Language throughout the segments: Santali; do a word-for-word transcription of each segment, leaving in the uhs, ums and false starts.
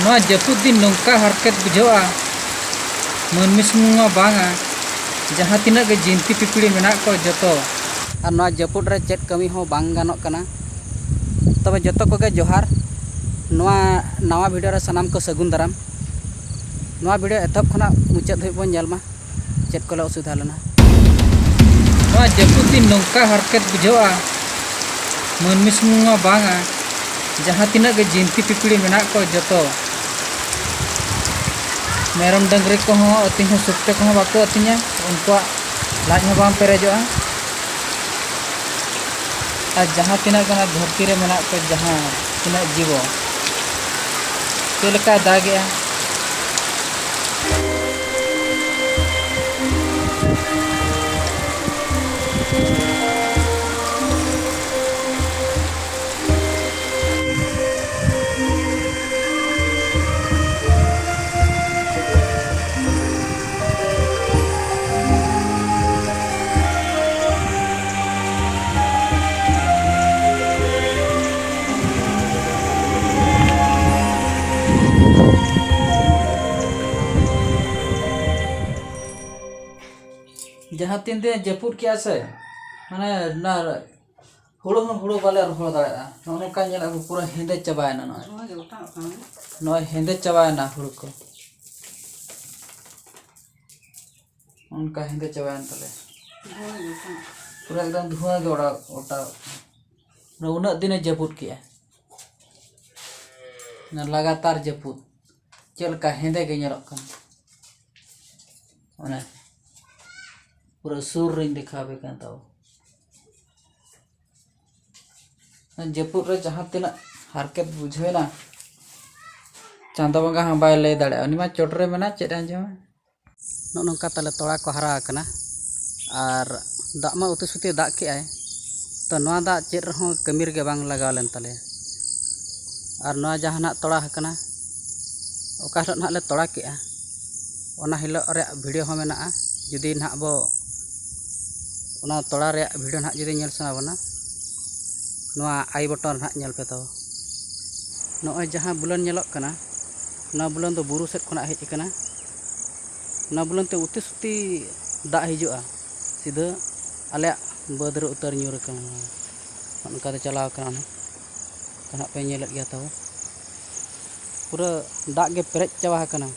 ᱱᱚᱣᱟ ᱡᱟᱹᱯᱩᱫ ᱫᱤᱱ ᱱᱚᱝᱠᱟ ᱦᱟᱨᱠᱮᱛ ᱵᱩᱡᱷᱟᱹᱜᱼᱟ, ᱢᱟᱹᱱᱢᱤ ᱥᱩᱢᱩᱝ ᱢᱟ ᱵᱟᱝᱟ, ᱡᱟᱦᱟᱸ ᱛᱤᱱᱟᱹᱜ ᱜᱮ ᱡᱤᱱᱛᱤ ᱯᱤᱯᱤᱲᱤ ᱢᱮᱱᱟᱜ ᱠᱚ ᱡᱚᱛᱚ᱾ ᱟᱨ ᱱᱚᱣᱟ ᱡᱟᱹᱯᱩᱫ ᱨᱮ ᱪᱮᱫ ᱠᱟᱹᱢᱤ ᱦᱚᱸ ᱵᱟᱝ ᱜᱟᱱᱚᱜ ᱠᱟᱱᱟ᱾ ᱛᱚᱵᱮ ᱡᱚᱛᱚ ᱠᱚᱜᱮ ᱡᱚᱦᱟᱨ᱾ ᱱᱚᱣᱟ ᱱᱟᱣᱟ video ᱨᱮ ᱥᱟᱱᱟᱢ ᱠᱚ ᱥᱟᱹᱜᱩᱱ ᱫᱟᱨᱟᱢ᱾ ᱱᱚᱣᱟ video ᱮᱛᱚᱦᱚᱵ ᱠᱷᱚᱱᱟᱜ ᱢᱩᱪᱟᱹᱫ ᱫᱷᱟᱹᱵᱤᱡ ᱵᱚᱱ ᱧᱮᱞ ᱢᱟ, ᱪᱮᱫ ᱠᱚᱞᱮ ᱚᱥᱩᱵᱤᱫᱷᱟ ᱞᱮᱱᱟ᱾ ᱱᱚᱣᱟ ᱡᱟᱹᱯᱩᱫ ᱫᱤᱱ ᱱᱚᱝᱠᱟ ᱦᱟᱨᱠᱮᱛ ᱵᱩᱡᱷᱟᱹᱜᱼᱟ, ᱢᱟᱹᱱᱢᱤ ᱥᱩᱢᱩᱝ ᱢᱟ ᱵᱟᱝᱟ, ᱡᱟᱦᱟᱸ ᱛᱤᱱᱟᱹᱜ ᱜᱮ ᱡᱤᱱᱛᱤ ᱯᱤᱯᱤᱲᱤ ᱢᱮᱱᱟᱜ ᱠᱚ ᱡᱚᱛᱚ᱾ ᱢᱮᱨᱚᱢ ᱰᱟᱹᱝᱨᱤ ᱠᱚᱦᱚᱸ ᱟᱹᱛᱤᱧ ᱦᱚᱸ ᱥᱩᱠᱛᱮ ᱠᱚᱦᱚᱸ ᱵᱟᱠᱚ ᱟᱹᱛᱤᱧᱟ, ᱩᱱᱠᱩᱣᱟᱜ ᱞᱟᱡ ᱦᱚᱸ ᱵᱟᱝ ᱯᱮᱨᱮᱡᱚᱜᱼᱟ᱾ ᱟᱨ ᱡᱟᱦᱟᱸ ᱛᱤᱱᱟᱹᱜ ᱜᱮ ᱚᱱᱟ ᱫᱷᱟᱹᱨᱛᱤ ᱨᱮ ᱢᱮᱱᱟᱜ ᱠᱚ, ᱡᱟᱦᱟᱸ ᱛᱤᱱᱟᱹᱜ ᱡᱤᱵᱚ, ᱪᱮᱫ ᱞᱮᱠᱟᱭ ᱫᱟᱜᱮᱜᱼᱟ᱾ ᱡᱟᱦᱟᱸ ᱛᱤᱱ ᱫᱤᱱ ᱡᱟᱹᱯᱩᱫ ᱠᱮᱜᱼᱟ ᱥᱮ, ᱢᱟᱱᱮ ᱚᱱᱟ ᱦᱩᱲᱩ ᱦᱚᱸ ᱦᱩᱲᱩ ᱵᱟᱞᱮ ᱨᱚᱦᱚᱲ ᱫᱟᱲᱮᱭᱟᱜᱼᱟ᱾ ᱱᱚᱜᱼᱚ ᱱᱚᱝᱠᱟ ᱧᱮᱞᱮᱫ ᱠᱚ ᱯᱩᱨᱟᱹ ᱦᱮᱸᱫᱮ ᱪᱟᱵᱟᱭᱮᱱᱟ ᱱᱚᱜᱼᱚᱭ᱾ ᱱᱚᱜᱼᱚᱭ ᱡᱮ ᱚᱴᱟᱝᱚᱜ ᱠᱟᱱᱟ᱾ ᱱᱚᱜᱼᱚᱭ ᱦᱮᱸᱫᱮ ᱪᱟᱵᱟᱭᱮᱱᱟ ᱦᱩᱲᱩ ᱠᱚ᱾ ᱚᱱᱠᱟ ᱦᱮᱸᱫᱮ ᱪᱟᱵᱟᱭᱮᱱ ᱛᱟᱞᱮᱭᱟ᱾ ᱫᱷᱩᱣᱟᱹ ᱜᱮ ᱚᱴᱟᱝᱚᱜ ᱠᱟᱱᱟ᱾ ᱯᱩᱨᱟᱹ ᱮᱠᱫᱚᱢ ᱫᱷᱩᱣᱟᱹ ᱜᱮ ᱚᱰᱟᱣ, ᱚᱴᱟᱣ᱾ ᱩᱱᱟᱹᱜ ᱫᱤᱱᱮ ᱡᱟᱹᱯᱩᱫ ᱠᱮᱜᱼᱟ᱾ ᱚᱱᱟ ᱞᱟᱜᱟᱛᱟᱨ ᱡᱟᱹᱯᱩᱫ᱾ ᱪᱮᱫ ᱞᱮᱠᱟ ᱦᱮᱸᱫᱮ ᱜᱮ ᱧᱮᱞᱚᱜ ᱠᱟᱱᱟ᱾ ᱚᱱᱮ ᱯᱩᱨᱟᱹ ᱥᱩᱨ ᱨᱤᱧ ᱫᱮᱠᱷᱟᱣ ᱟᱯᱮ ᱠᱟᱱ ᱛᱟᱵᱚ᱾ ᱡᱟᱹᱯᱩᱫ ᱨᱮ ᱡᱟᱦᱟᱸ ᱛᱤᱱᱟᱹᱜ ᱦᱟᱨᱠᱮᱛ ᱵᱩᱡᱷᱟᱹᱣᱮᱱᱟ, ᱪᱟᱸᱫᱚ ᱵᱚᱸᱜᱟ ᱦᱚᱸ ᱵᱟᱭ ᱞᱟᱹᱭ ᱫᱟᱲᱮᱭᱟᱜᱼᱟ, ᱩᱱᱤ ᱢᱟ ᱪᱚᱴ ᱨᱮ ᱢᱮᱱᱟᱭ, ᱪᱮᱫ ᱮ ᱟᱸᱡᱚᱢᱟ? ᱱᱚᱜᱼᱚ ᱱᱚᱝᱠᱟ ᱛᱟᱞᱮ ᱛᱚᱲᱟ ᱠᱚ ᱦᱟᱨᱟ ᱟᱠᱟᱱᱟ᱾ ᱟᱨ ᱫᱟᱜ ᱢᱟ ᱩᱛᱤ ᱥᱩᱛᱤ ᱫᱟᱜ ᱠᱮᱜᱼᱟᱭ, ᱛᱚ ᱱᱚᱣᱟ ᱫᱟᱜ ᱪᱮᱫ ᱨᱮᱦᱚᱸ ᱠᱟᱹᱢᱤ ᱨᱮᱜᱮ ᱵᱟᱝ ᱞᱟᱜᱟᱣ ᱞᱮᱱ ᱛᱟᱞᱮᱭᱟ᱾ ᱟᱨ ᱱᱚᱣᱟ ᱡᱟᱦᱟᱸ ᱱᱟᱜ ᱛᱚᱲᱟ ᱟᱠᱟᱱᱟ, ᱚᱠᱟ ᱦᱤᱞᱳᱜ ᱱᱟᱦᱟᱜ ᱞᱮ ᱛᱚᱲᱟ ᱠᱮᱜᱼᱟ, ᱚᱱᱟ ᱦᱤᱞᱳᱜ ᱨᱮᱭᱟᱜ video ᱦᱚᱸ ᱢᱮᱱᱟᱜᱼᱟ᱾ ᱡᱩᱫᱤ ᱱᱟᱦᱟᱜ ᱵᱚ ᱚᱱᱟ ᱛᱚᱲᱟ ᱨᱮᱭᱟᱜ video ᱱᱟᱦᱟᱜ ᱡᱩᱫᱤ ᱧᱮᱞ ᱥᱟᱱᱟ ᱵᱚᱱᱟ, ᱱᱚᱣᱟ I button ᱨᱮ ᱱᱟᱦᱟᱜ ᱧᱮᱞ ᱯᱮ ᱛᱟᱵᱚ᱾ ᱱᱚᱜᱼᱚᱭ ᱡᱟᱦᱟᱸ ᱵᱩᱞᱟᱹᱱ ᱧᱮᱞᱚᱜ ᱠᱟᱱᱟ, ᱱᱚᱣᱟ ᱵᱩᱞᱟᱹᱱ ᱫᱚ ᱵᱩᱨᱩ ᱥᱮᱫ ᱠᱷᱚᱱᱟᱜ ᱦᱮᱡ ᱟᱠᱟᱱᱟ᱾ ᱱᱚᱣᱟ ᱵᱩᱞᱟᱹᱱ ᱛᱮ ᱩᱛᱤ ᱥᱩᱛᱤ ᱫᱟᱜ ᱦᱤᱡᱩᱜᱼᱟ, ᱥᱤᱫᱷᱟᱹ ᱟᱞᱮᱭᱟᱜ ᱵᱟᱹᱫᱽ ᱨᱮ ᱩᱛᱟᱹᱨ ᱧᱩᱨ ᱟᱠᱟᱱᱟ᱾ ᱱᱚᱜᱼᱚ ᱱᱚᱝᱠᱟ ᱛᱮ ᱪᱟᱞᱟᱣ ᱟᱠᱟᱱᱟ᱾ ᱚᱱᱟ ᱠᱚ ᱱᱟᱦᱟᱜ ᱯᱮ ᱧᱮᱞᱮᱫ ᱜᱮᱭᱟ ᱛᱟᱵᱚ, ᱯᱩᱨᱟᱹ ᱫᱟᱜ ᱜᱮ ᱯᱮᱨᱮᱡ ᱪᱟᱵᱟ ᱟᱠᱟᱱᱟ᱾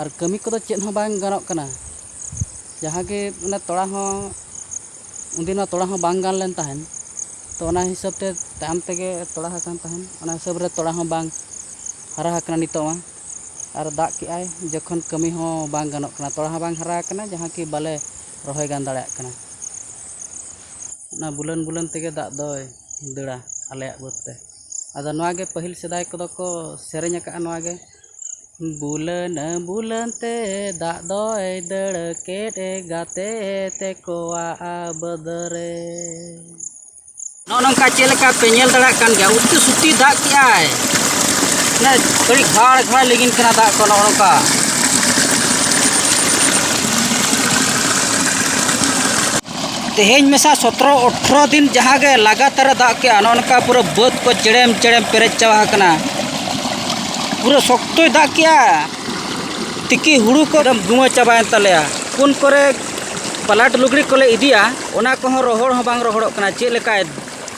ᱟᱨ ᱠᱟᱹᱢᱤ ᱠᱚᱫᱚ ᱪᱮᱫ ᱦᱚᱸ ᱵᱟᱝ ᱜᱟᱱᱚᱜ ᱠᱟᱱᱟ᱾ ᱡᱟᱦᱟᱸ ᱜᱮ ᱚᱱᱟ ᱛᱚᱲᱟ ᱦᱚᱸ, ᱩᱱᱫᱤᱱ ᱢᱟ ᱛᱚᱲᱟ ᱦᱚᱸ ᱵᱟᱝ ᱜᱟᱱ ᱞᱮᱱ ᱛᱟᱦᱮᱱ, ᱛᱚ ᱚᱱᱟ ᱦᱤᱥᱟᱹᱵ ᱛᱮ ᱛᱟᱭᱚᱢ ᱛᱮᱜᱮ ᱛᱚᱲᱟ ᱟᱠᱟᱱ ᱛᱟᱦᱮᱱ, ᱚᱱᱟ ᱦᱤᱥᱟᱹᱵ ᱨᱮ ᱛᱚᱲᱟ ᱦᱚᱸ ᱵᱟᱝ ᱦᱟᱨᱟ ᱟᱠᱟᱱᱟ ᱱᱤᱛᱚᱜ ᱢᱟ᱾ ᱟᱨ ᱫᱟᱜ ᱠᱮᱜᱼᱟᱭ ᱡᱚᱠᱷᱚᱱ, ᱠᱟᱹᱢᱤ ᱦᱚᱸ ᱵᱟᱝ ᱜᱟᱱᱚᱜ ᱠᱟᱱᱟ, ᱛᱚᱲᱟ ᱦᱚᱸ ᱵᱟᱝ ᱦᱟᱨᱟ ᱟᱠᱟᱱᱟ, ᱡᱟᱦᱟᱸ ᱠᱤ ᱵᱟᱞᱮ ᱨᱚᱦᱚᱭ ᱜᱟᱱ ᱫᱟᱲᱮᱭᱟᱜ ᱠᱟᱱᱟ᱾ ᱚᱱᱟ ᱵᱩᱞᱟᱹᱱ ᱵᱩᱞᱟᱹᱱ ᱛᱮᱜᱮ ᱫᱟᱜ ᱫᱚᱭ ᱫᱟᱹᱲᱟ ᱟᱞᱮᱭᱟᱜ ᱵᱟᱹᱫᱽ ᱛᱮ᱾ ᱟᱫᱚ ᱱᱚᱣᱟ ᱜᱮ ᱯᱟᱹᱦᱤᱞ ᱥᱮᱫᱟᱭ ᱠᱚᱫᱚ ᱠᱚ ᱥᱮᱨᱮᱧ ᱟᱠᱟᱫᱼᱟ, ᱱᱚᱣᱟ ᱜᱮ, "ᱵᱩᱞᱟᱹᱱ ᱵᱩᱞᱟᱹᱱ ᱛᱮ ᱫᱟᱜ ᱫᱚᱭ ᱫᱟᱹᱲ ᱠᱮᱫ ᱜᱟᱛᱮ ᱛᱮᱠᱚᱣᱟᱜ ᱵᱟᱹᱫᱽ ᱨᱮ᱾" ᱱᱚᱜᱼᱚ ᱱᱚᱝᱠᱟ ᱪᱮᱫ ᱞᱮᱠᱟ ᱯᱮ ᱧᱮᱞ ᱫᱟᱲᱮᱭᱟᱜ ᱠᱟᱱ ᱜᱮᱭᱟ, ᱩᱛᱤ ᱥᱩᱛᱤ ᱫᱟᱜ ᱠᱮᱜᱼᱟᱭ᱾ ᱢᱟᱱᱮ ᱟᱹᱰᱤ ᱜᱷᱟᱲ ᱜᱷᱟᱲ ᱞᱤᱸᱜᱤᱱ ᱠᱟᱱᱟ ᱫᱟᱜ ᱠᱚ ᱱᱚᱜᱼᱚ ᱱᱚᱝᱠᱟ᱾ ᱛᱮᱦᱮᱧ ᱢᱮᱥᱟ ᱥᱚᱛᱨᱚ ᱟᱴᱷᱨᱚ ᱫᱤᱱ ᱡᱟᱦᱟᱸ ᱜᱮ ᱞᱟᱜᱟᱛᱟᱨ ᱮ ᱫᱟᱜ ᱠᱮᱜᱼᱟ, ᱱᱚᱜᱼᱚ ᱱᱚᱝᱠᱟ ᱯᱩᱨᱟᱹ ᱵᱟᱹᱫᱽ ᱠᱚ ᱪᱮᱲᱮᱢ ᱪᱮᱲᱮᱢ ᱯᱮᱨᱮᱡ ᱪᱟᱵᱟ ᱟᱠᱟᱱᱟ᱾ ᱯᱩᱨᱟᱹ ᱥᱚᱠᱛᱚᱭ ᱫᱟᱜ ᱠᱮᱜᱼᱟ, ᱛᱤᱠᱤ ᱦᱩᱲᱩ ᱠᱚ ᱮᱠᱫᱚᱢ ᱫᱩᱢᱟᱹ ᱪᱟᱵᱟᱭᱮᱱ ᱛᱟᱞᱮᱭᱟ᱾ ᱯᱩᱱ ᱠᱚᱨᱮ ᱯᱟᱞᱟᱴ ᱞᱩᱜᱽᱲᱤ ᱠᱚᱞᱮ ᱤᱫᱤᱭᱟ, ᱚᱱᱟ ᱠᱚᱦᱚᱸ ᱨᱚᱦᱚᱲ ᱦᱚᱸ ᱵᱟᱝ ᱨᱚᱦᱚᱲᱚᱜ ᱠᱟᱱᱟ᱾ ᱪᱮᱫ ᱞᱮᱠᱟᱭ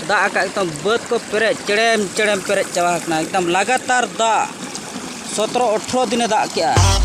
ᱫᱟᱜ ᱟᱠᱟᱫ, ᱮᱠᱫᱚᱢ ᱵᱟᱹᱫᱽ ᱠᱚ ᱯᱮᱨᱮᱡ ᱪᱮᱲᱮᱢ ᱪᱮᱲᱮᱢ ᱯᱮᱨᱮᱡ ᱪᱟᱵᱟ ᱟᱠᱟᱱᱟ, ᱮᱠᱫᱚᱢ ᱞᱟᱜᱟᱛᱟᱨ ᱫᱟᱜ ᱥᱚᱛᱨᱚ ᱟᱴᱷᱨᱚ ᱫᱤᱱᱮ ᱫᱟᱜ ᱠᱮᱜᱼᱟ᱾